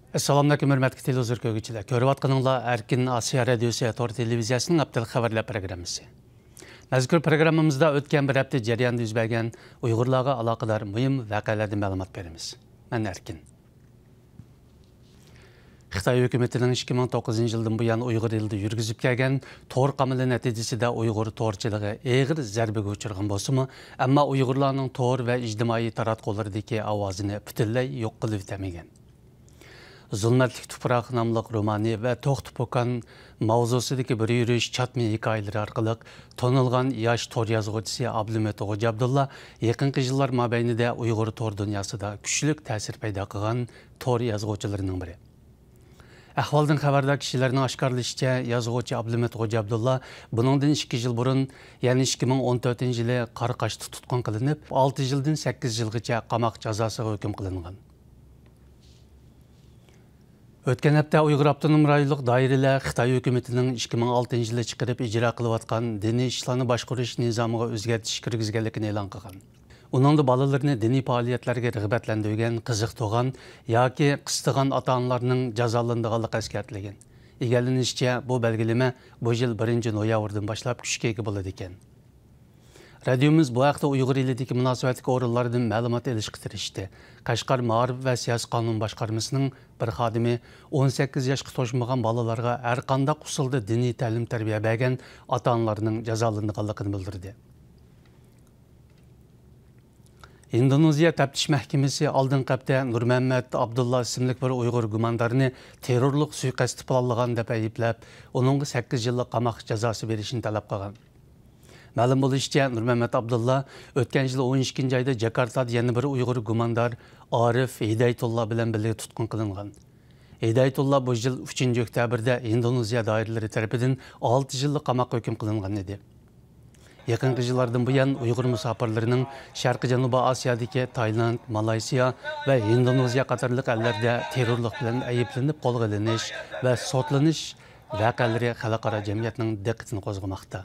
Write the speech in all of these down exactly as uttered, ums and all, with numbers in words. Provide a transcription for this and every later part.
ئەسسالامۇئەلەيكۇم، ھۆرمەتلىك تېلېۋىزور كۆرگۈچىلەر. كۆرۈۋاتقىنىڭلار ئەركىن ئاسىيا رادىيوسى تور تېلېۋىزىيەسىنىڭ ھەپتىلىك خەۋەرلەر پروگراممىسى. مەزكۇر پروگراممىمىزدا ئۆتكەن بىر ھەپتە جەريانىدا يۈز بەرگەن ئۇيغۇرلارغا ئالاقىدار مۇھىم ۋەقەلەردىن مەلۇمات بېرىمىز. مەن ئەركىن. خىتاي ھۆكۈمىتىنىڭ ئىككى مىڭ توققۇزىنچى يىلدىن بۇيان ئۇيغۇر ئېلىدا يۈرگۈزۈپ كەلگەن تور قامىلى نەتىجىسىدە ئۇيغۇر تورچىلىقى ئېغىر زەربىگە ئۇچرىغان بولسىمۇ، ئەمما ئۇيغۇرلارنىڭ تور ۋە ئىجتىمائىي تاراتقۇلىرىدىكى ئاۋازىنى پۈتۈنلەي يوق قىلىۋېتەلمىگەن. زۇلمەتلىك تۇپراق ناملىق رومانى ۋە توختى پوكان ماۋزۇسىدىكى بىر يۈرۈش چاتما ھېكايىلىرى ئارقىلىق تونۇلغان ياش تور يازغۇچىسى ئابلىمىت غوجا ئابدۇللا يېقىنقى يىللار مابەينىدە ئۇيغۇر تور دۇنياسىدا كۈچلۈك تەسىر پەيدا قىلغان تور يازغۇچىلىرىنىڭ بىرى. ئەھۋالدىن خەۋەردار كىشىلەرنىڭ ئاشكارىلىشىچە، يازغۇچى ئابلىمىت غوجا ئابدۇللا بۇنىڭدىن ئىككى يىل بۇرۇن، يەنى ئىككى مىڭ ئون تۆتىنچى يىلى قاراقاشتا تۇتقۇن قىلىنىپ، ئالتە يىلدىن سەككىز يىلغىچە قاماق جازاسىغا ھۆكۈم قىلىنغان. ئۆتكەن ھەپتە ئۇيغۇر ئاپتونوم رايونلۇق دائىرىلەر خىتاي ھۆكۈمىتىنىڭ ئىككى مىڭ ئالتىنچى يىلى چىقىرىپ ئىجرا قىلىۋاتقان دىنىي ئىشلارنى باشقۇرۇش نىزامىغا ئۆزگەرتىش كىرگۈزگەنلىكىنى ئېلان قىلغان. ئۇنىڭدا بالىلىرىنى دىنىي پائالىيەتلەرگە رىغبەتلەندۈرگەن، قىزىقتۇرغان ياكى قىستىغان ئاتا-ئانىلارنىڭ جازالىنىدىغانلىقى ئەسكەرتىلگەن. ئىگىلىنىشىچە، بۇ بەلگىلىمە بۇ يىل بىرىنچى نويابىردىن باشلاپ كۈچكە ئىگە بولىدىكەن. رادىيومىز بۇ ھەقتە ئۇيغۇر ئېلىدىكى مۇناسىۋەتلىك ئورۇنلاردىن مەلۇمات ئېلىشقا تىرىشتى. قەشقەر مائارىپ ۋە سىياسىي قانۇن باشقارمىسىنىڭ بىر خادىمى ئون سەككىز ياشقا توشمىغان بالىلارغا ھەرقانداق ئۇسۇلدا دىنىي تەلىم-تەربىيە بەرگەن ئاتا-ئانىلارنىڭ جازالىنىدىغانلىقىنى بىلدۈردى. ھىندونېزىيە تەپتىش مەھكىمىسى ئالدىنقى ھەپتە نۇرمەممەت ئابدۇللا ئىسىملىك بىر ئۇيغۇر گۇماندارنى تېررورلۇق سۇيىقەستى پىلانلىغان دەپ ئەيىبلەپ، ئۇنىڭغا سەككىز يىللىق قاماق جازاسى بېرىشنى تەلەپ قىلغان. مەلۇم بولۇشىچە، نۇرمەممەت ئابدۇللا ئۆتكەن يىل ئون ئىككىنچى ئايدا جاكارتادا يەنە بىر ئۇيغۇر گۇماندار ئارىف ھىدايەتۇللا بىلەن بىللە تۇتقۇن قىلىنغان. ھىدايەتۇللا بۇ يىل ئۈچىنچى ئۆكتەبىردە ھىندونېزىيە دائىرىلىرى تەرىپىدىن ئالتە يىللىق قاماققا ھۆكۈم قىلىنغان ئىدى. يېقىنقى يىللاردىن بۇيان ئۇيغۇر مۇساپىرلىرىنىڭ شەرقىي جەنۇبىي ئاسىيادىكى تايلاند، مالايسىيا ۋە ھىندونېزىيە قاتارلىق ئەللەردە تېررورلۇق بىلەن ئەيىبلىنىپ قولغا ئېلىنىش ۋە سوتلىنىش ۋەقەلىرى خەلقئارا جەمئىيەتنىڭ دىققىتىنى قوزغىماقتا.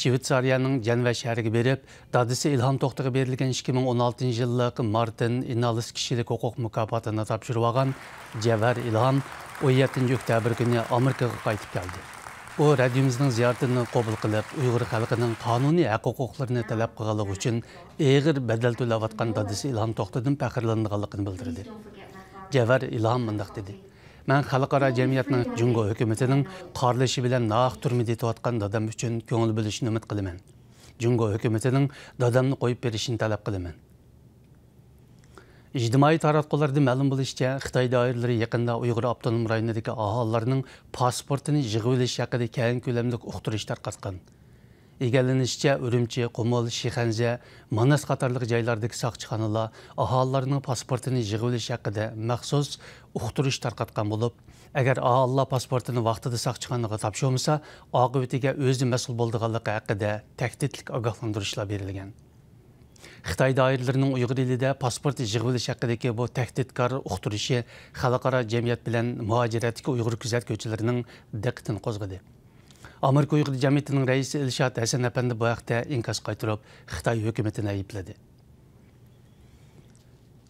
شۋېتسارىيەنىڭ جەنۋە شەھىرىگە بېرىپ، دادىسى ئىلھام توختىغا بېرىلگەن ئىككى مىڭ ئون ئالتىنچى يىللىق مارتىن ئىنالىس كىشىلىك ھوقۇق مۇكاپاتىنى تاپشۇرۇۋالغان جەۋھەر ئىلھام ئون يەتتىنچى ئۆكتەبىر كۈنى ئامېرىكىغا قايتىپ كەلدى. ئۇ رادىيومىزنىڭ زىيارىتىنى قوبۇل قىلىپ، ئۇيغۇر خەلقىنىڭ قانۇنىي ھەق-ھوقۇقلىرىنى تەلەپ قىلغانلىقى ئۈچۈن ئېغىر بەدەل تۆلەۋاتقان دادىسى ئىلھام توختىدىن پەخىرلىنىدىغانلىقىنى بىلدۈردى. جەۋھەر ئىلھام مۇنداق دېدى: مەن خەلقئارا جەمئىيەتنىڭ جۇڭگو ھۆكۈمىتىنىڭ قارلىشى بىلەن ناھەق تۈرمىدە يېتىۋاتقان دادام ئۈچۈن كۆڭۈل بۆلۈشىنى ئۈمىد قىلىمەن. جۇڭگو ھۆكۈمىتىنىڭ دادامنى قويۇپ بېرىشىنى تەلەپ قىلىمەن. ئىجتىمائىي تاراتقۇلاردا مەلۇم بولۇشىچە، خىتاي دائىرىلىرى يېقىندا ئۇيغۇر ئاپتونوم رايونىدىكى ئاھالىلەرنىڭ پاسپورتىنى يىغىۋېلىش ھەققىدە كەڭ كۆلەملىك ئۇقتۇرۇش تارقاتقان. ئىگىلىنىشىچە، ئۈرۈمچى، قۇمۇل، شىخەنزە، ماناس قاتارلىق جايلاردىكى ساقچىخانىلار ئاھالىلەرنىڭ پاسپورتىنى يىغىۋېلىش ھەققىدە مەخسۇس ئۇقتۇرۇش تارقاتقان بولۇپ، ئەگەر ئاھالىلار پاسپورتىنى ۋاقتىدا ساقچىخانىغا تاپشۇرمىسا، ئاقىۋىتىگە ئۆزى مەسئۇل بولىدىغانلىقى ھەققىدە تەھدىتلىك ئاگاھلاندۇرۇشلار بېرىلگەن. خىتاي دائىرىلىرىنىڭ ئۇيغۇر ئېلىدە پاسپورت يىغىۋېلىش ھەققىدىكى بۇ تەھدىتكار ئۇقتۇرۇشى خەلقئارا جەمئىيەت بىلەن مۇھاجىرەتتىكى ئۇيغۇر كۆزەتكۈچىلىرىنىڭ دىققىتىنى قوزغىدى. ئامېرىكا ئۇيغۇر جەمئىيىتىنىڭ رەئىسى ئىلشات ھەسەن ئەپەندى بۇ ھەقتە ئىنكاس قايتۇرۇپ، خىتاي ھۆكۈمىتىنى ئەيىبلىدى.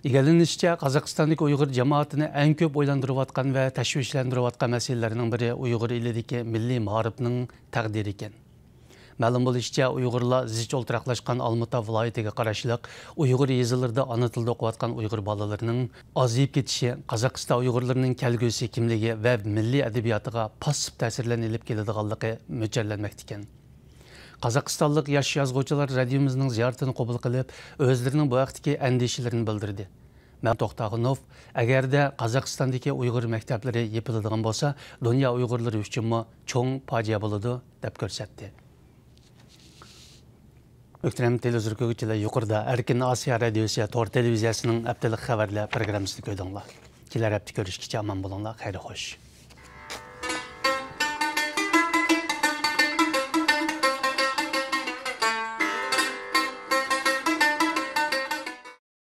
ئىگىلىنىشىچە، قازاقىستاندىكى ئۇيغۇر جامائىتىنى ئەڭ كۆپ ئويلاندۇرۇۋاتقان ۋە تەشۋىشلەندۈرۈۋاتقان مەسىلىلەرنىڭ بىرى ئۇيغۇر ئېلىدىكى مىللىي مائارىپنىڭ تەقدىرى ئىكەن. مەلۇم بولۇشىچە، ئۇيغۇرلار زىچ ئولتۇراقلاشقان ئالمۇتا ۋىلايىتىگە قاراشلىق ئۇيغۇر يېزىلىرىدا ئانا تىلدا ئوقۇۋاتقان ئۇيغۇر بالىلىرىنىڭ ئازىيىپ كېتىشى قازاقىستان ئۇيغۇرلىرىنىڭ كەلگۈسى كىملىكى ۋە مىللىي ئەدەبىياتىغا پاسسىپ تەسىرلەرنى ئېلىپ كېلىدىغانلىقى مۆلچەرلەنمەكتە ئىكەن. قازاقىستانلىق ياش يازغۇچىلار رادىيومىزنىڭ زىيارىتىنى قوبۇل قىلىپ، ئۆزلىرىنىڭ بۇ ھەقتىكى ئەندىشىلىرىنى بىلدۈردى. مەمتۇھ توختاخۇنوف، ئەگەردە قازاقىستاندىكى ئۇيغۇر مەكتەپلىرى يېپىلىدىغان بولسا، دۇنيا ئۇيغۇرلىرى ئۈچۈنمۇ چوڭ پاجىئە بولىدۇ، دەپ كۆرسەتتى. مۆھتەرەم تېلېۋىزور كۆرگۈچىلەر، يۇقىرىدا ئەركىن ئاسىيا رادىيوسى تور تېلېۋىزىيەسىنىڭ ھەپتىلىك خەۋەرلەر پروگراممىسىنى كۆردۈڭلار. كېلەر ھەپتە كۆرۈشكىچە ئامان بولۇڭلار، خەير خوش.